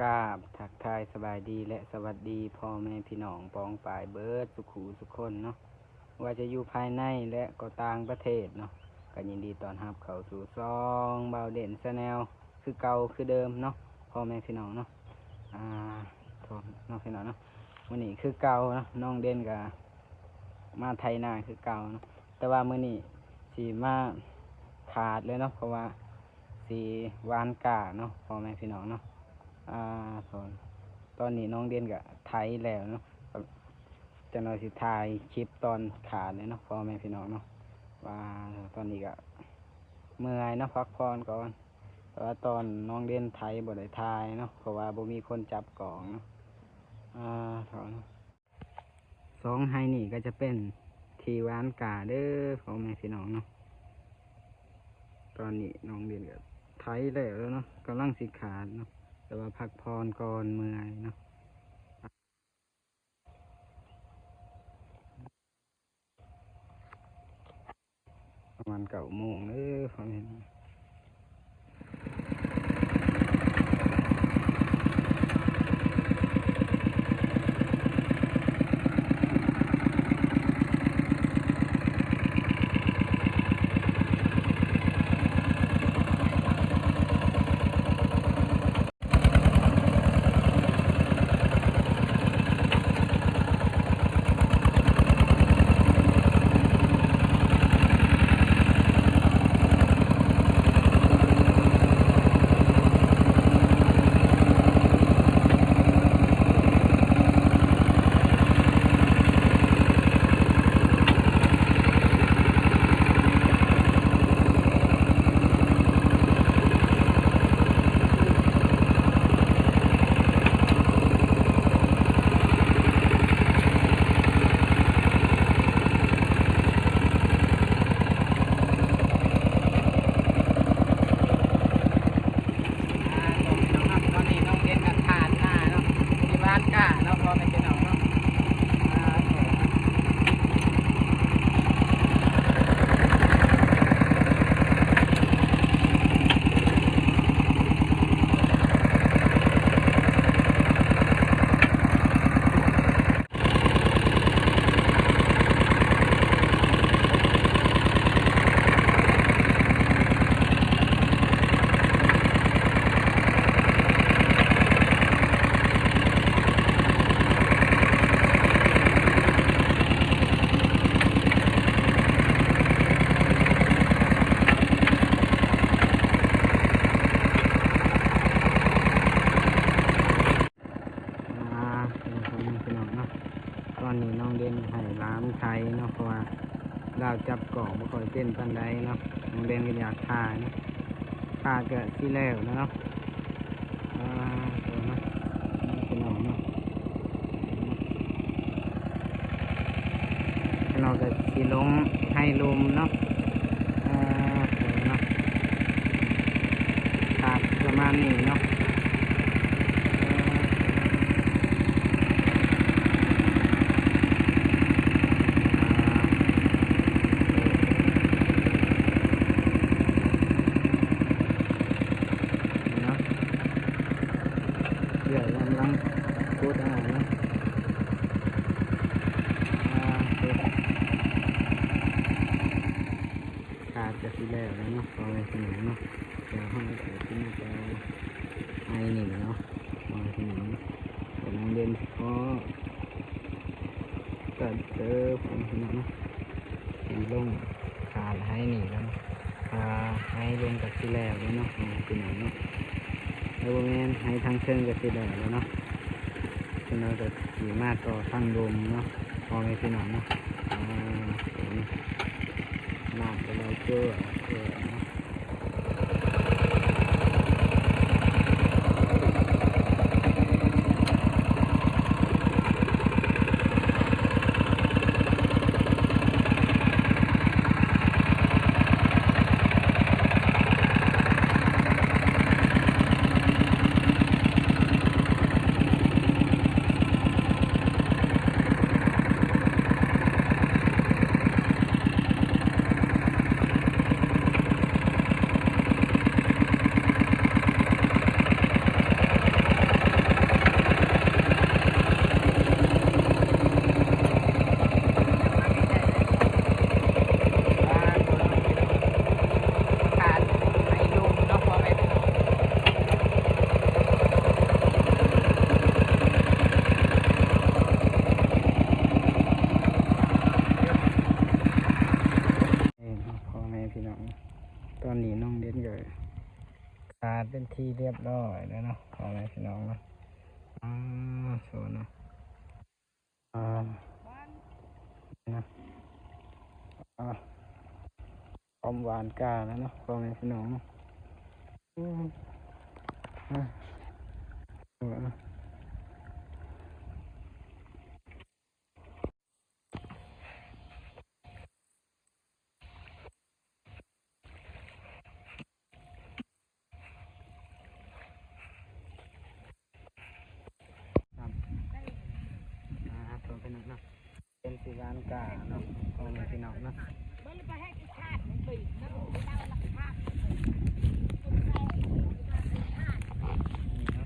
ກາບທັກທາຍສະບາຍດີ ແລະ ສະຫວັດດີພໍ່ແມ່ພີ່ນ້ອງປ້ອງປາຍເບິດສຸຂູສຸຄົນເນາະ, ວ່າຈະຢູ່ພາຍໃນ ແລະ ກໍຕ່າງປະເທດເນາະ, ກໍຍິນດີຕ້ອນຮັບເຂົ້າສູ່ຊ່ອງບ່າວເດັ່ນ Channel ຄືເກົ່າຄືເດີມເນາະ ພໍ່ແມ່ພີ່ນ້ອງເນາະ. ອ່າ ໂທດເນາະພີ່ນ້ອງເນາະ, ມື້ນີ້ຄືເກົ່າເນາະ ນ້ອງເດັ່ນກໍມາໄຖນາຄືເກົ່າເນາະ, ແຕ່ວ່າມື້ນີ້ຊິມາຂາດເລີຍເນາະ ເພາະວ່າ ຊິຫວ່ານກ້າເນາະ ພໍ່ແມ່ພີ່ນ້ອງເນາະ. ອ່າ ຕອນ ຕອນນີ້ນ້ອງເດັ່ນກໍໄຖແລ້ວເນາະ, ຈັກໜ່ອຍຊິຖ່າຍຄລິບຕອນຂາດເລີຍເນາະ ພໍ່ແມ່ພີ່ນ້ອງເນາະ, ວ່າຕອນນີ້ກໍເມື່ອຍເນາະ ພັກຜ່ອນກ່ອນ, ແຕ່ວ່າຕອນນ້ອງເດັ່ນໄຖບໍ່ໄດ້ຖ່າຍເນາະ ເພາະວ່າບໍ່ມີຄົນຈັບກ້ອງເນາະ. ອ່າ ເທົ່ານັ້ນ. ສອງໄຮ່ນີ້ກໍຈະເປັນທີ່ຫວ່ານກ້າເດີ ພໍ່ແມ່ພີ່ນ້ອງເນາະ. ຕອນນີ້ນ້ອງເດັ່ນກໍໄຖແລ້ວເນາະ, ກຳລັງຊິຂາດເນາະ, ແຕ່ວ່າພັກຜ່ອນກ່ອນ ເມື່ອຍເນາະ. ປະມານເກົ້າໂມງເດີ ພໍ່ແມ່ພີ່ນ້ອງ. ອ່າ ຕອນນີ້ນ້ອງເດັ່ນກໍຂາດໜ້າເນາະ ທີ່ຫວ່ານກ້າເນາະ ພໍ່ແມ່ພີ່ນ້ອງເນາະ. ອ່າ ອ່າ ເປັນພໍ່ແມ່ພີ່ນ້ອງເນາະ, ຕອນນີ້ນ້ອງເດັ່ນໃຫ້ຫຼານໄຖເນາະ ເພາະວ່າລາວຈັບກ້ອງບໍ່ຄ່ອຍເປັນປານໃດເນາະ, ນ້ອງເດັ່ນກໍຢາກຖ່າຍເນາະ, ຂາດກໍຊິແລ້ວແລ້ວເນາະ. ອ່າ ເນາະ ພີ່ນ້ອງເນາະ, ພີ່ນ້ອງກໍຊິລົງໄຮ່ລຸ່ມເນາະ. ອ່າ ເນາະ ຂາດປະມານນີ້ເນາະ. ອ່າ ເນາະ ເອີ ກຳລັງຂຸດເອົາເນາະ. ອ່າ ຂາດກະຊິແລ້ວແລ້ວເນາະ ພໍ່ແມ່ພີ່ນ້ອງເນາະ. ດຽວເຮົາກະຊິມາຕໍ່ໄຮ່ນີ້ເນາະ ພໍ່ແມ່ພີ່ນ້ອງເນາະ. ກຳລັງເດີນພໍກັນເດີ ພໍ່ແມ່ພີ່ນ້ອງເນາະ, ຊິລົງຂາດໄຮ່ນີ້ແລ້ວເນາະ. ອ່າ ໄຮ່ລຸ່ມກະຊິແລ້ວແລ້ວເນາະ ພໍ່ແມ່ພີ່ນ້ອງເນາະ. ເອີ ບໍ່ແມ່ນ ໄຮ່ທາງເທິງກະຊິແລ້ວແລ້ວເນາະ. ເພິ່ນວ່າກະຊິມາຕໍ່ທາງລຸ່ມເນາະ ພໍ່ແມ່ພີ່ນ້ອງເນາະ. ອ່າ ນ້ຳກະໄຫຼເຈີເນາະ. ອ່າ ພີ່ນ້ອງ ຕອນນີ້ນ້ອງເດັ່ນກໍຂາດເປັນທີ່ຮຽບຮ້ອຍແລ້ວເນາະ ພໍ່ແມ່ພີ່ນ້ອງເນາະ. ອາ ໂຊເນາະ ອາ ນະ ອາ ຄວາມຫວານກ້າແລ້ວເນາະ ພໍ່ແມ່ພີ່ນ້ອງເນາະ. ອືມ ອາ ເອີ ເປັນສີຫວານກ້າເນາະ ພໍ່ແມ່ພີ່ນ້ອງເນາະ. ນີ້ເນາະ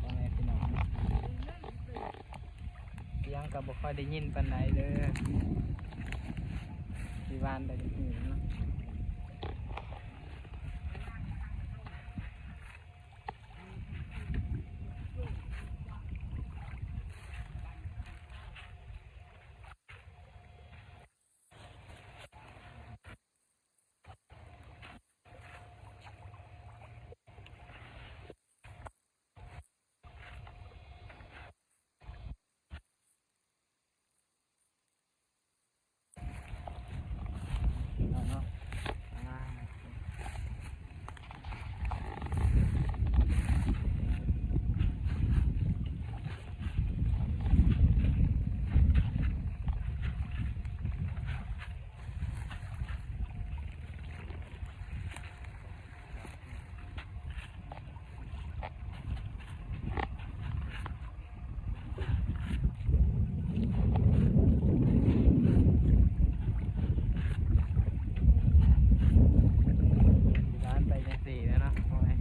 ພໍ່ແມ່ພີ່ນ້ອງເນາະ. ສຽງກໍບໍ່ຄ່ອຍໄດ້ຍິນປານໃດເດີ ຊິຫວ່ານໄດ້ຈັກມື້ເນາະ. ຮ້ານໄປຈັ່ງຊີ້ແຫຼະເນາະ ພໍ່ແມ່.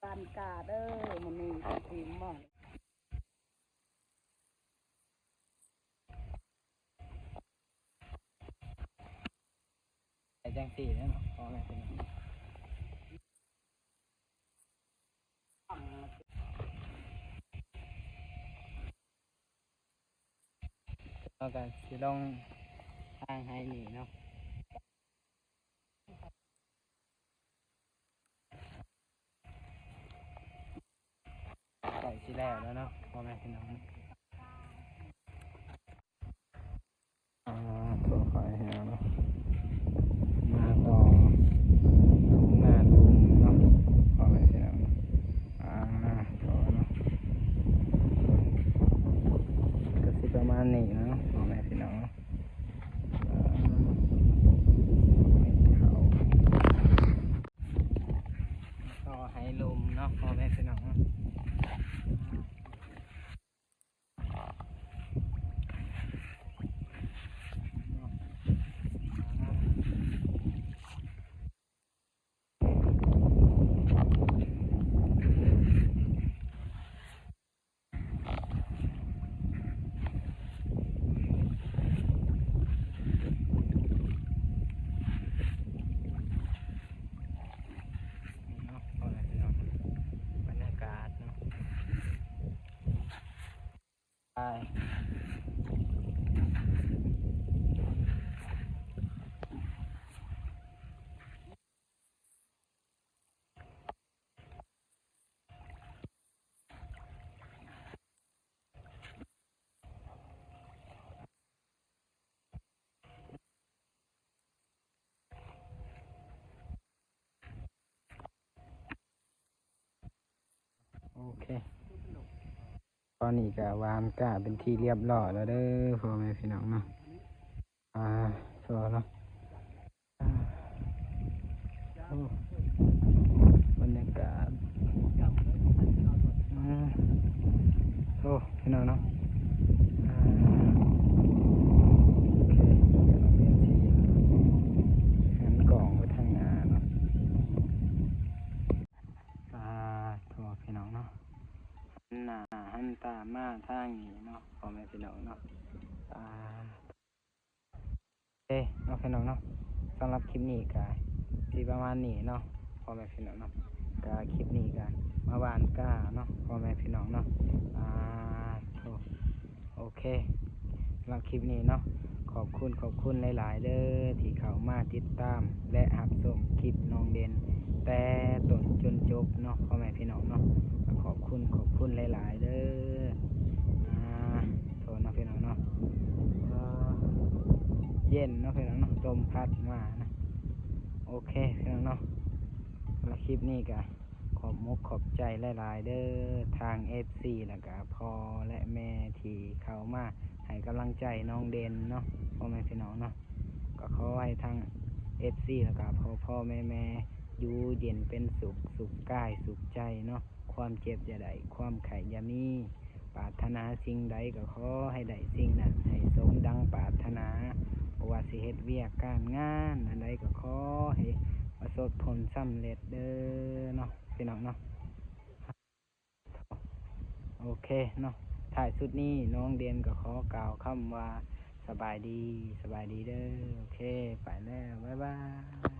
ບ້ານກາເດີ ມື້ນີ້ຊິມອງ ໄປຈັ່ງຊີ້ແຫຼະເນາະ ພໍ່ແມ່ພີ່ນ້ອງ. ເຮົາກໍຊິລົງທາງໄຮ່ນີ້ເນາະ. ໃກ້ຊິແລ້ວແລ້ວເນາະ ພໍ່ແມ່ພີ່ນ້ອງ. ອ່າ ໂທໄປແລ້ວເນາະ ມາຕໍ່ທົ່ງນາລຸ່ມເນາະ ພໍ່ແມ່ພີ່ນ້ອງ. ອ່າ ໂທເນາະ ກໍຊິປະມານນີ້ເນາະ ພໍ່ແມ່ພີ່ນ້ອງ. ເຂົ້າ ເຂົ້າໄຮ່ລຸ່ມເນາະ ພໍ່ແມ່ພີ່ນ້ອງ. ນີ້ເນາະ ພໍ່ແມ່ພີ່ນ້ອງ ບັນຍາກາດເນາະ ໄປ. ໂອເຄ ຕອນນີ້ກໍຫວ່ານກ້າເປັນທີ່ລຽບຮ້ອຍແລ້ວເດີ ພໍ່ແມ່ພີ່ນ້ອງເນາະ. ອ່າ ໂຊເນາະ ອ່າ ໂອ້ ບັນຍາກາດ ອ່າ ໂອ້ ພີ່ນ້ອງເນາະ ອ່າ ໂອເຄ ໂອເຄ ທາງນີ້ເນາະ ພໍ່ແມ່ພີ່ນ້ອງເນາະ. ອ່າ ເອີເນາະ ພີ່ນ້ອງເນາະ, ສຳລັບຄລິບນີ້ກະຊິປະມານນີ້ເນາະ ພໍ່ແມ່ພີ່ນ້ອງເນາະ. ກະຄລິບນີ້ກະມາຫວ່ານກ້າເນາະ ພໍ່ແມ່ພີ່ນ້ອງເນາະ. ອ່າ ໂອ້ ໂອເຄ ສຳລັບຄລິບນີ້ເນາະ ຂອບຄຸນ ຂອບຄຸນຫຼາຍໆເດີ ທີ່ເຂົ້າມາຕິດຕາມ ແລະ ຮັບຊົມຄລິບນ້ອງເດັ່ນ ແຕ່ຕົ້ນຈົນຈົບເນາະ ພໍ່ແມ່ພີ່ນ້ອງເນາະ. ຂອບຄຸນ ຂອບຄຸນຫຼາຍໆເດີ. ອ່າ ໂທນເນາະ ພີ່ນ້ອງເນາະ. ເອີ ເຢັນເນາະ ພີ່ນ້ອງເນາະ, ລົມພັດມານະ. ໂອເຄ ພີ່ນ້ອງເນາະ, ສຳລັບຄລິບນີ້ກະຂອບມຸກຂອບໃຈຫຼາຍໆເດີ ທາງເອັຟຊີ ແລ້ວກະພໍ່ ແລະ ແມ່ ທີ່ເຂົ້າມາໃຫ້ກຳລັງໃຈນ້ອງເດັ່ນເນາະ ພໍ່ແມ່ພີ່ນ້ອງເນາະ. ກໍຂໍໃຫ້ທາງເອັຟຊີ ແລ້ວກະພໍ່ໆແມ່ໆ ຢູ່ເຢັນເປັນສຸກ ສຸກກາຍສຸກໃຈເນາະ, ຄວາມເຈັບຢ່າໄດ້ ຄວາມໄຂ້ຢ່າມີ, ປາດຖະໜາສິ່ງໃດກໍຂໍໃຫ້ໄດ້ສິ່ງນັ້ນ ໃຫ້ສົມດັ່ງປາດຖະໜາ, ບໍ່ວ່າຊິເຮັດວຽກການງານອັນໃດກໍຂໍໃຫ້ປະສົບຜົນສຳເລັດເດີເນາະ ພີ່ນ້ອງເນາະ. ໂອເຄເນາະ, ທ້າຍສຸດນີ້ນ້ອງເດັ່ນກໍຂໍກ່າວຄຳວ່າ ສະບາຍດີ ສະບາຍດີເດີ. ໂອເຄ ໄປແລ້ວ ບາຍບາຍ.